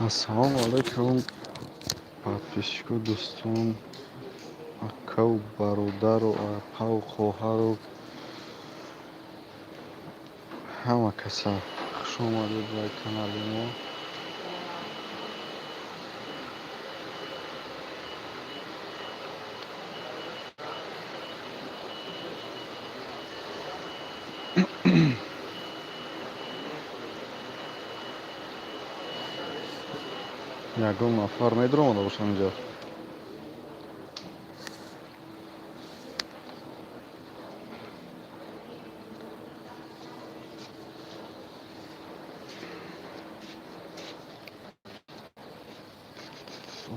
Ассалому алайкум, подписчику, дӯстон, акаву бародару, апаву хоҳару, ҳама каса хуш омадед ба канали мо. Ягон нафар медаромада бошам инҷо?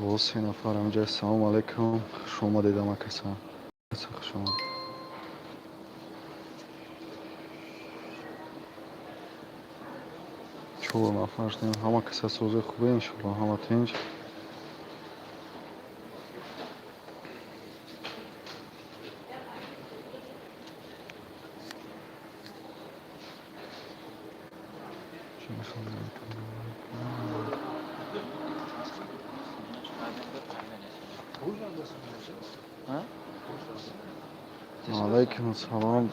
О, се нафар инҷа. Ассалому алайкум, хуш омадед ҳама каса, хуш омадед. Чор нафар шудем. Ҳама каса сози хубе, иншоалло, ҳама тинҷ. Алайкум салом.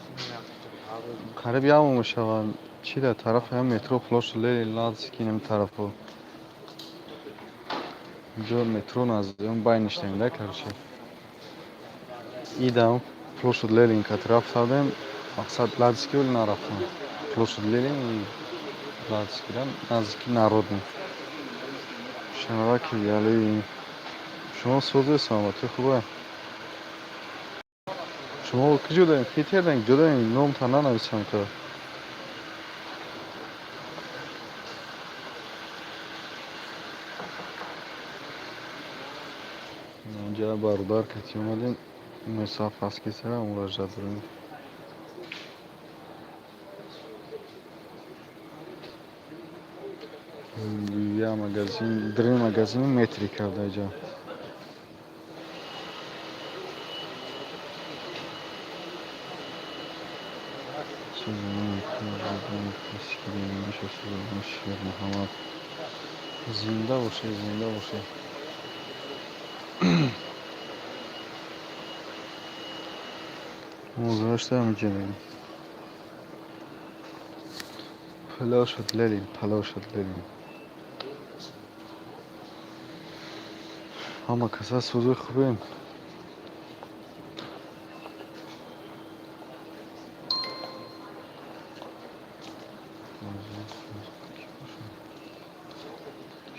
Қариб як моҳ мешавад. Чи дар тарафи ҳам метро площадь Ленин, Ладский, инам тарафо. Инҷо метро наздион байн ништем да, короче. Идам площадь Ленин кат рафтадем, мақсад Ладский вале нарафтам. Площадь Ленин и Ладский да, наздики Народный. Шанаваки яли, шумо созе, саломатӣ хубе? Шумо куҷо даем? Питер даем? Куҷо даем? Номтан нанависам ка. Инҷа бародар кати омадем. Мусаф аст ки сара муроҷиат дорем. Я магазин, дрин магазини метри карда инҷа. Шермуҳаммад, зинда бошед, зинда бошед. Музашта инҷа. Площадь Ленин, площадь Ленин. Ҳама каса сози хубем?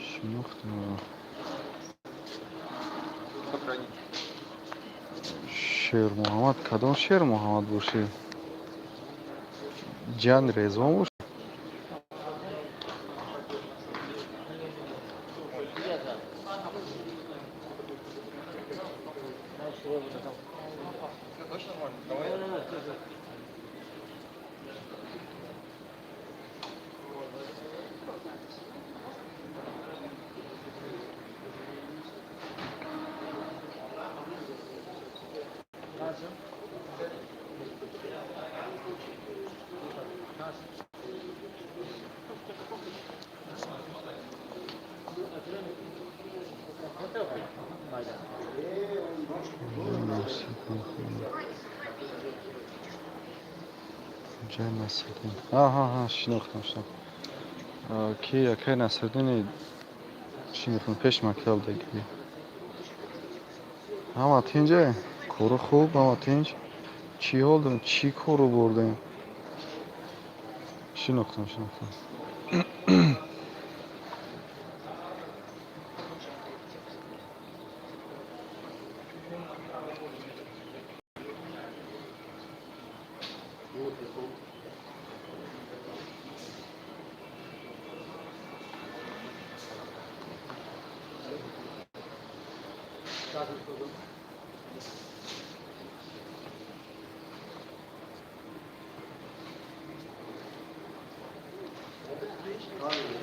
Шинохтем. Шермуҳаммад, кадом Шермуҳаммад бошӣ? Ҷан Резвон бош? Ҷан Насриддин. Аҳа, шинохтам, шинохтам. Ки акай Насриддини чӣ мекунад, пеш мактаб дагирӣ. Ҳама тинҷе? Кору хуб, ҳама тинҷ? Чӣ ҳол дорем? Чӣ кору бурдем? Шинохтам, шинохтам.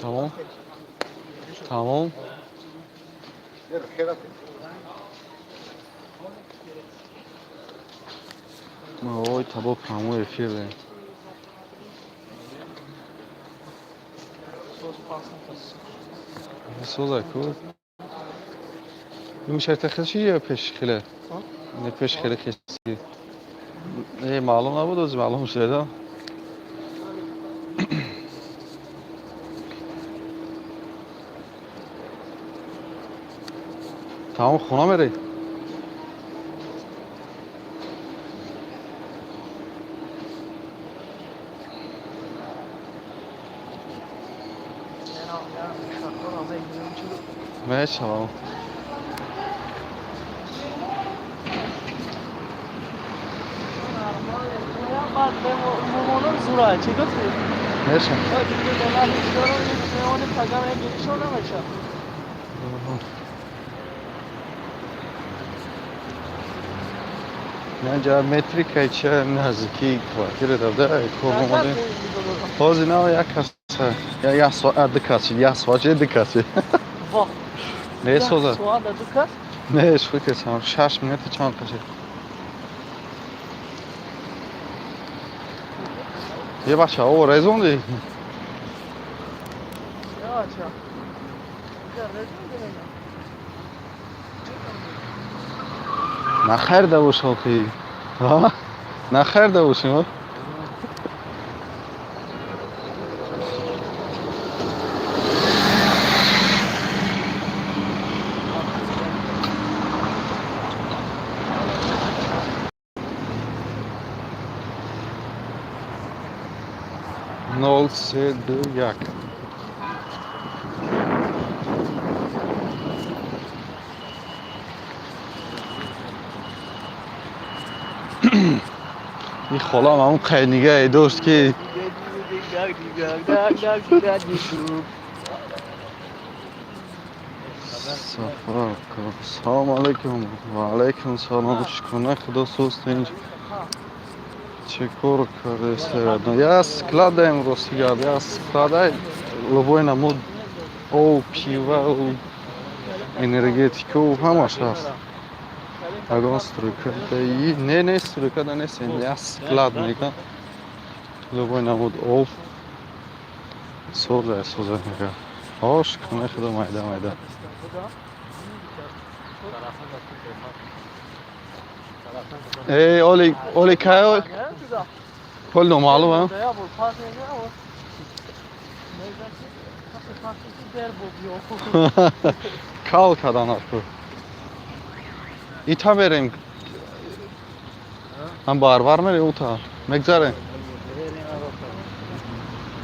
Тамом? Тамом? Ой, табо прямой эфир дорем. Соза ку. Мушарта хелши ё пеш хеле? Не пеш хеле хеси. Не маълум набуд, ози маълум шуда. Тамом хона мерӣ? Мешавам. Мешавам. Инҷа метрикаи ча наздики квартира давда кор омадем. Ҳозир на як кас як соат ду кас як соат чи ду кас. Не соза. Не шӯхӣ кардам. 6 минута чанд қашид. Е бача, о резонди. Нахайрда бош охи. Ҳа? Нахайрда бошем, нол се ду як. Ин холам ҳамун қайнигае дошт ки сафар. Салому алайкум. Ва алайкум салом. Шукрона худо соз тинҷ. Чӣ кор кардест? Я складаем рости гап, я складай любой намуд об, пива, энергетика ҳамаш ҳаст. Ягон стройка не, не стройка да нест, я склад мегӯям. Любой намуд об соза соза мегӯям. О, шукрона худо майда майда. Эй, оли, оли кай пул номаълум кал кардан аку. Ита мерем. Ҳам барвар мерем ута. Мегзарем.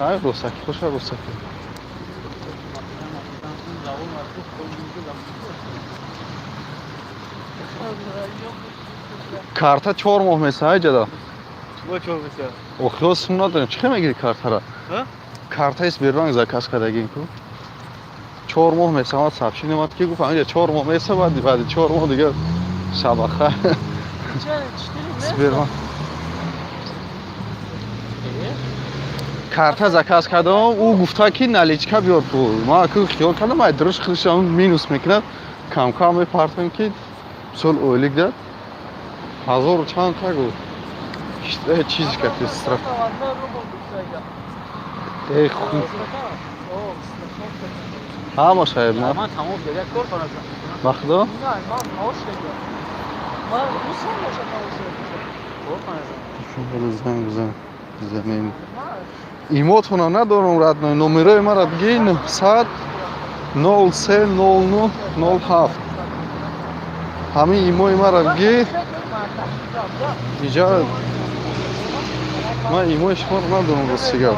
Ай русаки, хоша русаки. Карта 4 моҳ меса, ай ҷада. Охиро сум надорем. Чӣ хел мегирӣ картара? Картаи Сбербанк заказ кардагим ку. 4 моҳ меса, ман сообщение омад ки гуфт анҷа 4 моҳ меса, баъди 4 моҳ дигар шабаха. Сбербанк. Карта заказ кардам, ӯ гуфта ки наличка биёр пул. Ман ку хиёл кардам, ай дуруш худшам минус мекунад. Кам-кам мепартам ки сол ойлик дад. Ҳазору чанд та гуфт. Чиз кати страх. Эй ху. Ҳама шаеб на. Ман тамом шуда, кор кунам. Ба худо? Не, ман маош шуда. Ман русам бошад маош шуда. Кор кунам. Занг бизан. Занем. Имотона надорам родной, номерои мара бигӣ 900 03 00 07. Ҳамин имои мара бигӣ. Иҷа ман имои шуморо надорам рости гап.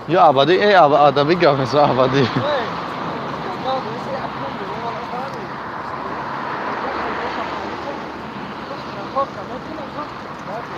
Я абадӣ, э адабӣ гап нест, абадӣ.